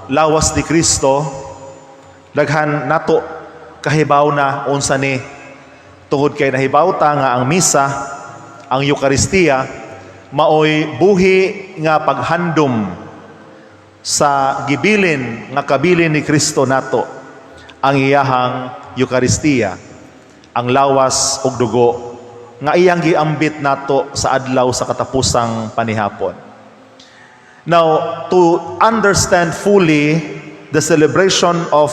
lawas ni Kristo, daghan nato kahibaw na unsa ni, tungod kay nahibaw ta nga ang misa, ang Eukaristiya, maoy buhi nga paghandom sa gibilin nga kabilin ni Kristo nato, ang iyahang Eukaristiya, ang lawas ug dugo nga iyang giambit nato sa adlaw sa katapusang panihapon. Now, to understand fully the celebration of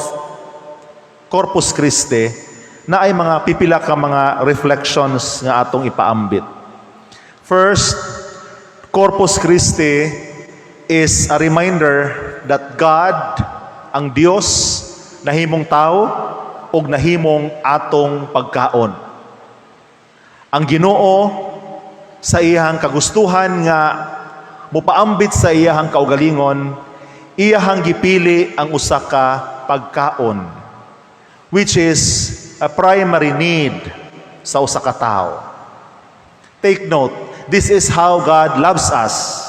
Corpus Christi, naay mga pipila ka mga reflections nga atong ipaambit. First, Corpus Christi is a reminder that God, ang Dios, nahimong tao ug nahimong atong pagkaon. Ang Ginoo, sa iyang kagustuhan nga mupaambit sa iyang kaugalingon, iyahang gipili ang usa ka pagkaon, which is a primary need sa usa ka tawo. Take note, this is how God loves us.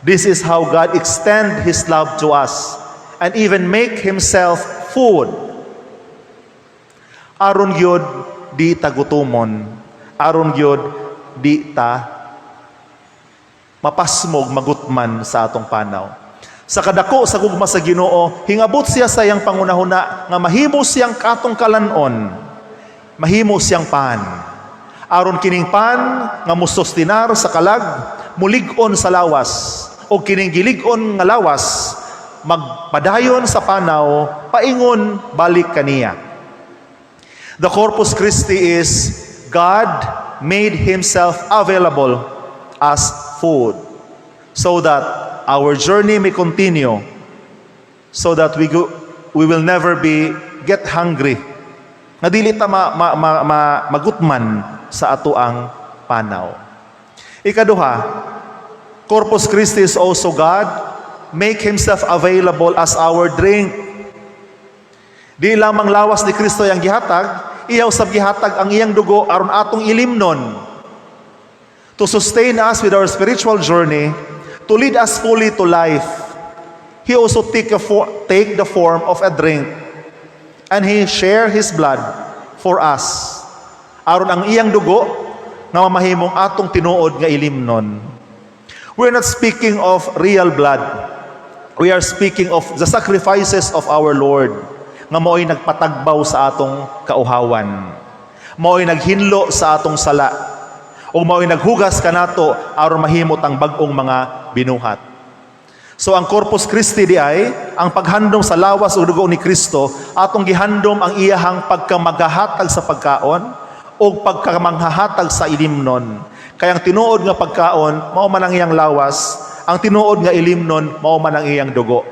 This is how God extend His love to us and even make Himself food. Aron gyud di ta gutumon, aron gyud di ta mapasmog, magutman sa atong panaw. Sa kadako sa gugma sa Ginoo, hingabot siya sa iyang pangunahuna nga mahimo siyang katong kalanon, mahimo siyang pan. Aron kining pan nga musustinar sa kalag, mulig-on sa lawas, o kining gilig-on nga lawas, magpadayon sa panaw, paingon balik kaniya. The Corpus Christi is God made Himself available as food so that our journey may continue, so that we will never be get hungry, nga dili ta magutman sa atoang panaw. Ikaduha, Corpus Christi is also God make Himself available as our drink. Di lamang lawas ni Kristo ang gihatag, iya usab gihatag ang iyang dugo aron atong ilimnon, to sustain us with our spiritual journey, to lead us fully to life. He also take the form of a drink and He share His blood for us. Aron ang iyang dugo nga mamahimong atong tinuod nga ilimnon. We're not speaking of real blood. We are speaking of the sacrifices of our Lord nga mao'y nagpatagbaw sa atong kauhawan. Mao'y naghinlo sa atong sala. O mao'y naghugas kanato aron mahimot ang bag-ong mga binuhat. So ang Corpus Christi diay, ang paghandom sa lawas ug dugo ni Kristo, atong gihandom ang iyahang pagkamagahatag sa pagkaon o pagkamanghahatag sa ilimnon. Kaya ang tinuod nga pagkaon, mao man ang iyang lawas, ang tinuod nga ilimnon, mao man ang iyang dugo.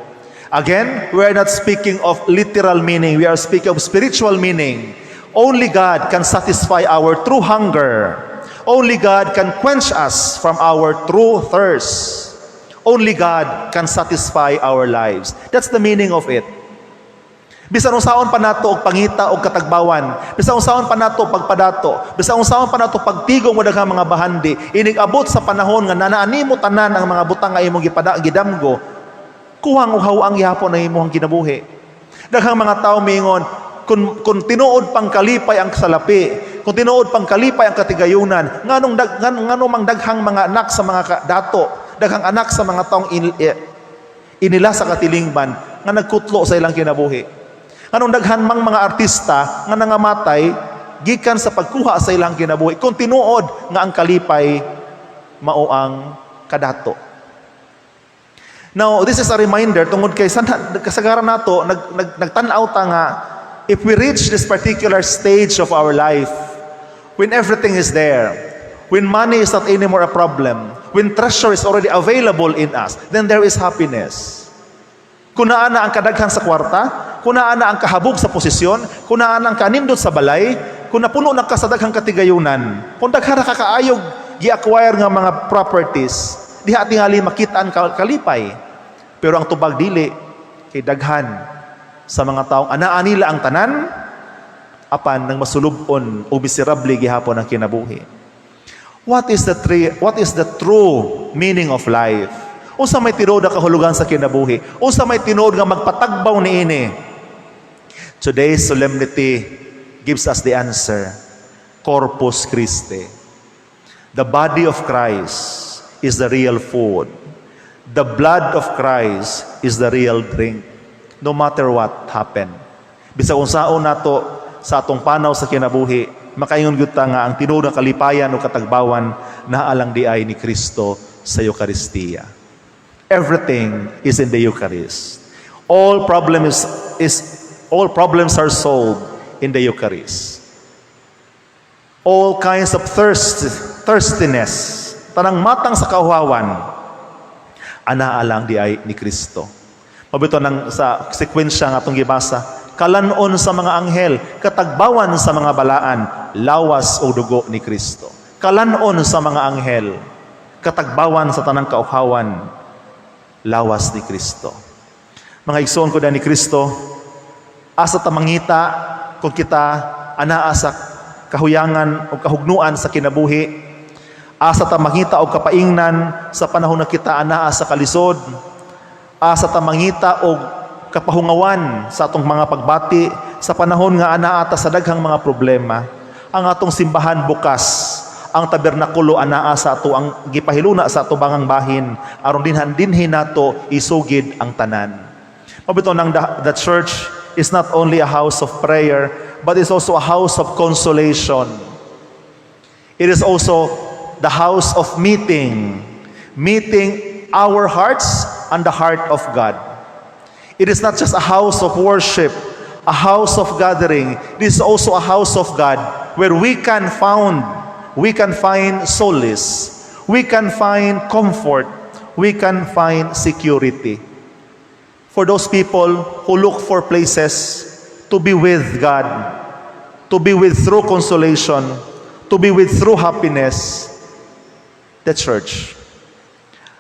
Again, we are not speaking of literal meaning, we are speaking of spiritual meaning. Only God can satisfy our true hunger. Only God can quench us from our true thirst. Only God can satisfy our lives. That's the meaning of it. Bisan unsaon pa nato og pangita og katagbawan, bisan unsaon pa nato pagpadato, bisan unsaon pa nato pagtigom og daghang mga bahandi, inig abot sa panahon nga naa nimo tanan ang mga butang nga imong gipada gidamgo, kuwang og haw-ang gihapon ang imong kinabuhi. Daghang mga tawo miingon, kung tinuod pang kalipay ang salapi, kung tinuod pang kalipay ang katigayunan, nganong mang daghang mga anak sa mga dato, daghang anak sa mga taong inila sa katilingban nga nagkutlo sa ilang kinabuhi? Nganong daghan mang mga artista nga nangamatay gikan sa pagkuha sa ilang kinabuhi, kung tinuod nga ang kalipay mao ang kadato? Now, this is a reminder tungod kay kasagaran nato nagtan-aw ta nga if we reach this particular stage of our life, when everything is there, when money is not anymore a problem, when treasure is already available in us, then there is happiness. Kung naa na ang kadaghan sa kwarta, kung naa na ang kahabog sa posisyon, kung naa na ang kanindot sa balay, kung napuno na ka sa daghang katigayunan, kung daghan ra ka kaayog gi-acquire nga mga properties, diha tingali makita ang kalipay. Pero ang tubag dili, kay daghan sa mga taong anaa nila ang tanan, apan nang masulub-on o miserable gihapon ang kinabuhi. What is the true meaning of life? Unsa may tinuod nga kahulugan sa kinabuhi? Unsa may tinuod nga magpatagbaw niini? Today's solemnity gives us the answer. Corpus Christi. The body of Christ is the real food. The blood of Christ is the real drink. No matter what happened. Bisag unsaon nato sa atong panaw sa kinabuhi, makaingon gyud ta nga ang tinuod nga kalipayan o katagbawan naa lang diay ni Kristo sa Eukaristiya. Everything is in the Eucharist. All problems are solved in the Eucharist. All kinds of thirst, thirstiness, tanang matang sa kauhawan, anaa lang diay ni Kristo. Mao bitaw nang sa sekwensya nga atong gibasa, kalan-on sa mga anghel, katagbawan sa mga balaan, lawas o dugo ni Kristo. Kalan-on sa mga anghel, katagbawan sa tanang kauhawan, lawas ni Kristo. Mga igsoon ko ni Kristo, asa ta mangita kung kita anaa sa kahuyangan o kahugnuan sa kinabuhi? Asa ta mangita og kapaingnan sa panahon na kita anaa sa kalisod? Asa ta mangita og kapahungawan sa atong mga pagbati sa panahon nga anaa ta sa daghang mga problema? Ang atong simbahan bukas, ang tabernakulo anaa sa ato ang gipahiluna sa atubangang bahin aron dinhan dinhi nato isugid ang tanan. Mao bitaw nang the church is not only a house of prayer but is also a house of consolation. It is also the house of meeting, meeting our hearts and the heart of God. It is not just a house of worship, a house of gathering. It is also a house of God where we can find solace, we can find comfort, we can find security. For those people who look for places to be with God, to be with true consolation, to be with true happiness, the church.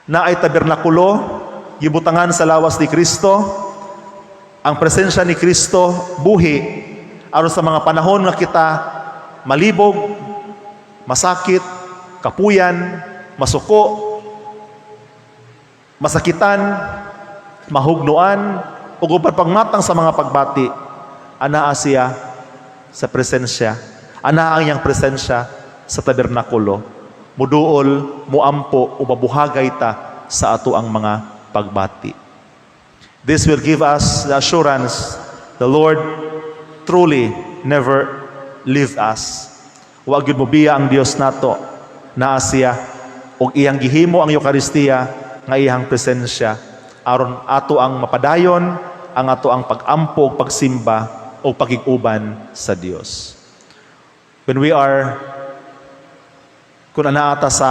Naay tabernakulo, gibutangan sa lawas ni Kristo, ang presensya ni Kristo buhi aron sa mga panahon nga kita malibog, masakit, kapuyan, masuko, masakitan, mahugnoan, ug uban pang matang sa mga pagbati, anaa siya sa presensya. Anaa ang iyang presensya sa tabernakulo. Muduol, muampo, o mabuhagay ta sa ato ang mga pagbati. This will give us the assurance the Lord truly never leave us. Wa gyud mobiya ang Dios nato. Naa siya ug iyang gihimo ang Eukaristiya nga iyang presensya aron ato ang mapadayon ang ato ang pag-ampo ug pagsimba o pagig-uban sa Dios. When we are kung anaa ta sa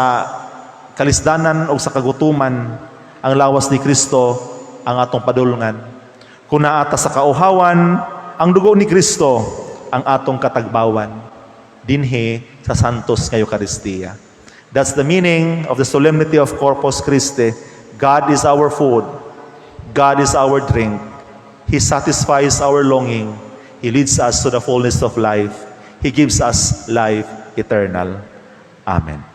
kalisdanan o sa kagutuman, ang lawas ni Kristo ang atong padulngan. Kung naa ta sa kauhawan, ang dugo ni Kristo ang atong katagbawan dinhi sa Santos nga Eukaristiya. That's the meaning of the solemnity of Corpus Christi. God is our food. God is our drink. He satisfies our longing. He leads us to the fullness of life. He gives us life eternal. Amen.